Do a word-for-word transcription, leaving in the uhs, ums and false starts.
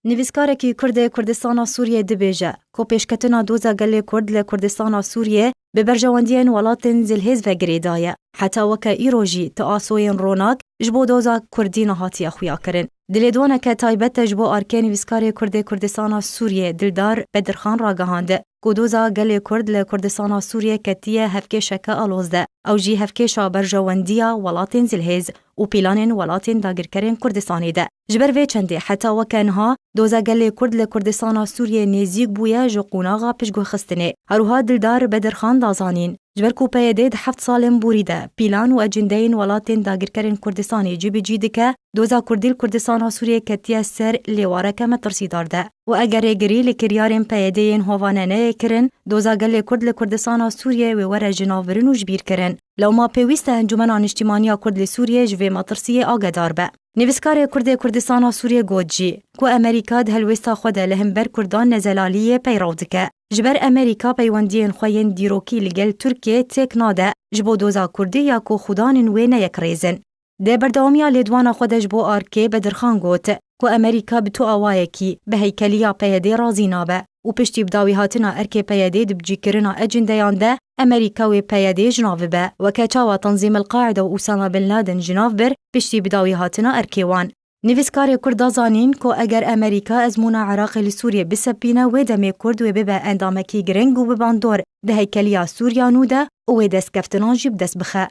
Nivîskarekî Kurd ê Kurdistana Sûriyê dibêje ku pêşketina doza gelê Kurd li Kurdistana Sûriyê bi berjewendiyên welatên zilhêz ve girêdaye. Heta weke îro jî ti asoyên ronak ji bo doza Kurdî nehatiye xuyakirin. Di lêdwaneke taybet de ji bo arkê nivîskarê Kurd ê Kurdistana Sûriyê Dildar Bedirxan ragihand ku doza gelê Kurd li Kurdistana Sûriyê ketiye hevkêşeke aloz de. Ew jî hevkêşa berjewendiya welatên zilhêz û pîlanên welatên dagirkerên Kurdistanê de. Ji ber vê çendê heta weke niha doza gelê Kurd li Kurdistana Sûriyê nêzîk bûye ji qonaxa piştguhxistinê. Herwiha Dildar Bedirxan da zanîn, ji ber ku P Y D di heft salên borî de pîlan û ecindeyên welatên dagirkerên Kurdistanê cî bi cî dike, doza Kurdî li Kurdistana Sûriyê ketiye ser lêwareke metirsîdar de. Û eger rêgirî li kiryarên P Y D yên hovane neyê kirin, doza gelê Kurd li Kurdistana Sûriyê wê were jinavbirin û jibîrkirin. Lewma pêwîst e Encûmena Niştîmaniya Kurd li Sûriyê ji vê metirsiyê agedar be. Nivîskarê Kurd ê Kurdistana Sûriyê got jî ku Amerîka di helwêsta xwe de li hember Kurdan nezelaliyê peyrew dike. Ji ber Amerîka peywendiyên xwe yên dîrokî li gel Tirkiyê têk nade, ji bo doza Kurdî ya ku xudanên wê ne yekrêz in. Di berdewamiya lêdwana xwe de ji bo arkê Bedirxan got ku Amerîka bi tu awayekî bi heykeliya P Y D razî nabe û piştî bi dawîhatina erkê P Y D di bicîkirina ecindeyan de Amerîka wê P Y D ji nav bibe, weke çawa Tenzîm El-Qaide û Usama Bin Laden ji nav bir piştî bi dawîhatina erkê wan. Nivîskarê Kurd da zanîn ku eger Amerîka ezmûna Iraqê li Sûriyê bisepîne, wê demê Kurd wê bibe endamekî giring û bi bandor di heykeliya Sûriya nû de û wê destkeftinan jî bi dest bixe.